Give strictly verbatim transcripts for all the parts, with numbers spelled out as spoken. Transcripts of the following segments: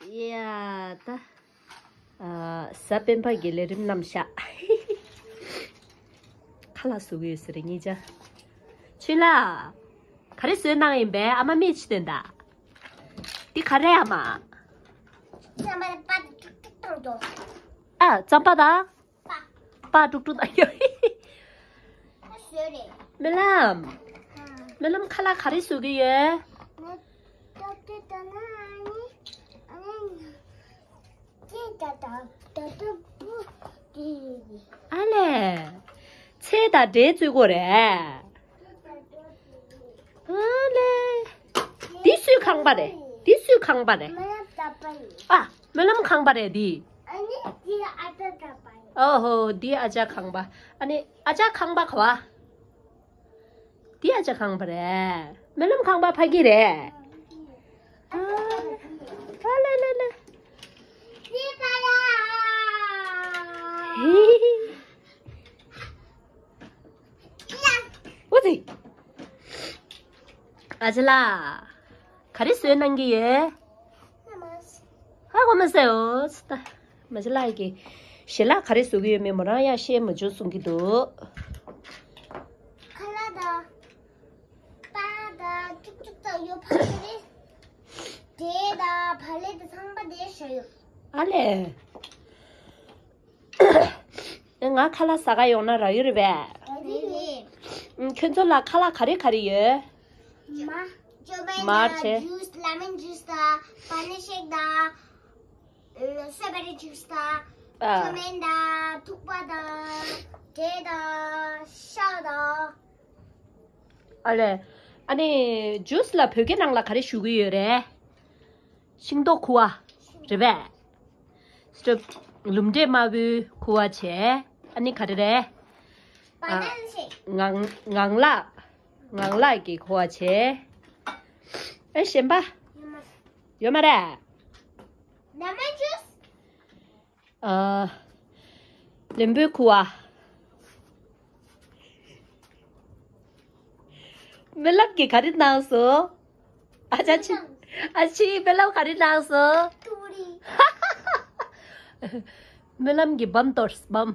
ཡ་ད། ཨ། གཟའ་སྤེན་པ་གི་ལས་རིམ་རྣམས་བཞག་ཁ་ལག་བཟོ་གི་ཡོད་ས་རེད་ངེད་ཅག་ཆོས་ལགས། ག་རེ་བཟོས་གནང་ཡིན་པས། ཨ་མ་མིག་ཅིག་སྟོན་ད། འདི་ག་རེ་ཨ་མ། རྩམ་པ་དང་པ་དང་ཀྲུག་ཀྲུག་བཏང་འདུག་ཨ། རྩམ་པ་དང་པ། པ་ཀྲུག་ཀྲུག་བཏང་ཡོད། ཁ་བཟོས་རེད། རྨི་ལམ། ཨ། རྨི་ལམ་ཁ་ལག་ག་རེ་བཟོ་གི་ཡོད། ང་ཏོག་ཏོག་ཏོག་ན་ཨ་ནི་ཨ་ནི། ཨ་ལས། ཚལ་དང་འབྲས་བཙོས་དགོས་རེད། ཨ་ལས། འདི་སུའི་ཁང་པ་རེད། འདི་སུའི་ཁང་པ་རེད། ཨ། རྨི་ལམ་ཁང་པ་རེད་འདི། ཨོ་ཧོ། འདི་ཨ་ཅག་ཁང་པ། ཨ་ནི་ཨ་ཅག་ཁང་པ་ག་བ། འདི་ཨ་ཅག་ཁང་པ་རེད། རྨི་ལམ་ཁང་པ་ཕ་གི་རེད། ཨ། ཨ་ལེ་ལེ་ལེ། འོ་ཙི། ཨ་ཅག་ལགས། ག་རེ་བཟོས་གནང་གི་ཡོད། ཧ་གོ་མ་སོང་། ད་མ་ཅིག་ལགས་ཀྱིས་ཞལ་ལག་ག་རེ་བཟོ་གི་ཡོད་མེད་མོ་རང་ཡང་ཤེས་མ་བྱུང་གསུང་གི་འདུག་ཁ་ལག་དང་པ་དང་ཀྲུག་ཀྲུག་དང་ཡོད་ཕ་ལེ། འབྲས་དང་བག་ལེབ་དང་ཚང་མ་དེ་བཞག་ཡོད། ཨ་ལས། ང་ཁ་ལག་ཟ་ག་ཡོང་ན་རག་ཡོད་རེད་པས། རེད་རེད། ཁྱོད་ཚོ་ལ་ཁ་ལག་ག་རེ་ག་རེ་ཡོད། མར། ཅོ་མན། མར་བྱས། ཇུས། ལེ་མོན་ཇུས་དང་། བ་ནི་ཤེག་དང་། སི་ཊོ་བེ་རི་ཇུས་དང་། ཨ། ཅོ་མན་དང་། ཐུག་པ་དང་། འབྲས་དང་། ཤ་དང་། ཨ་ལས། ཨ་ནི་ཇུས་ལ་བོད་སྐད་ནང་ལ་ག་རེ་ཞུ་གི་ཡོད་རེད། ཤིང་ཏོག་ཁུ་བ་རེད་པས། སི་ཊོབ། ལུམ་འབྲས་དམར་པོའི་ཁུ་བ་བྱས། ཨ་ནི་ག་རེ་རེད། ཨ། ངང་། ངང་ལག་ངང་ལག་གི་ཁུ་བ་བྱས། ཨེ་གཞན་པ། ཡོད་མ་རེད། ལེ་མོན་ཇུས། ཨ། ལིམ་བུའི་ཁུ་བ། རྨི་ལམ་གྱིས་ག་རེ་གནང་སོང་། ཨ་ཅག་ཆི། ཨ་ཅག་རྨི་ལམ་ག་རེ་གནང་སོང་། ཏུ་རི། རྨི་ལམ་གྱིས་བམ་གཏོར་བམ།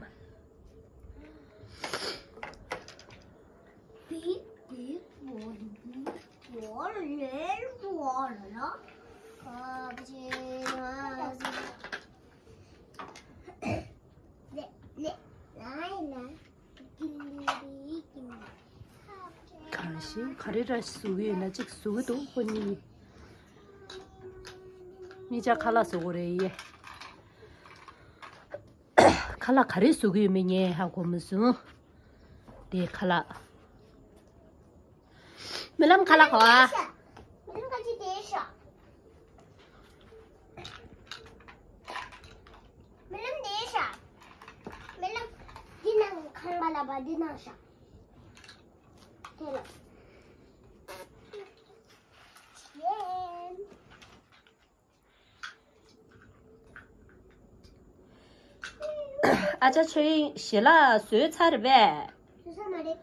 གང་ཞིག་ག་རེ་ར་བཟོ་གི་ཡོད་ན་གཅིག་བཟོ་གི་འདུག་ཁོ་གཉིས། གཉིས་ཆ་ཁ་ལག་བཟོ་གི་རེད་ཡེ། ཁ་ལག་ག་རེ་བཟོ་གི་ཡོད་མེད་ངས་ཧ་གོ་མི་སོང་། དེ་ཁ་ལག་རྨི་ལམ་ཁ་ལག་ག་བ། རྨི་ལམ་ཁ་ཅིག་དེ་ཤ། རྨི་ལམ་དེ་ཤ། རྨི་ལམ་འདི་ནང་ཁང་པ་ལ་བ་འདི་ནང་ཤ། དེ་ལ། ཡེན། ཨ་ཅག་ཆོས་དབྱིངས་ཞལ་ལག་བཟོས་ཚར་རེད་པས། བཟོས་ཚར་མ་རེད།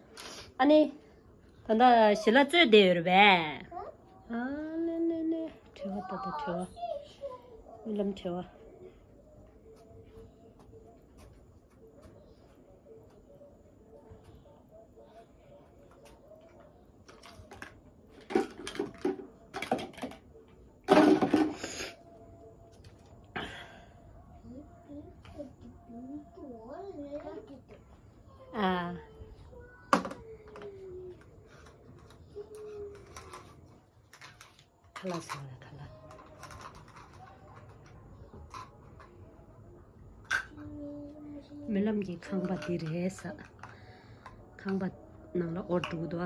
ཨ་ནི། ད་ལྟ་ཞལ་ལག་བཙོས་བསྡད་ཡོད་རེད་པས། ཨ་ལེ་ལེ་ལེ། བྲེལ་བ་ད་ལྟ་བྲེལ་བ། རྨི་ལམ་བྲེལ་བ། ཨ། ཁ་ལག་ཟ་ལ་ཁ་ལག་རྨི་ལམ་གྱི་ཁང་པ་འདི་རེད་ཟ། ཁང་པ་ནང་ལ་འོར་འདུག་དོ།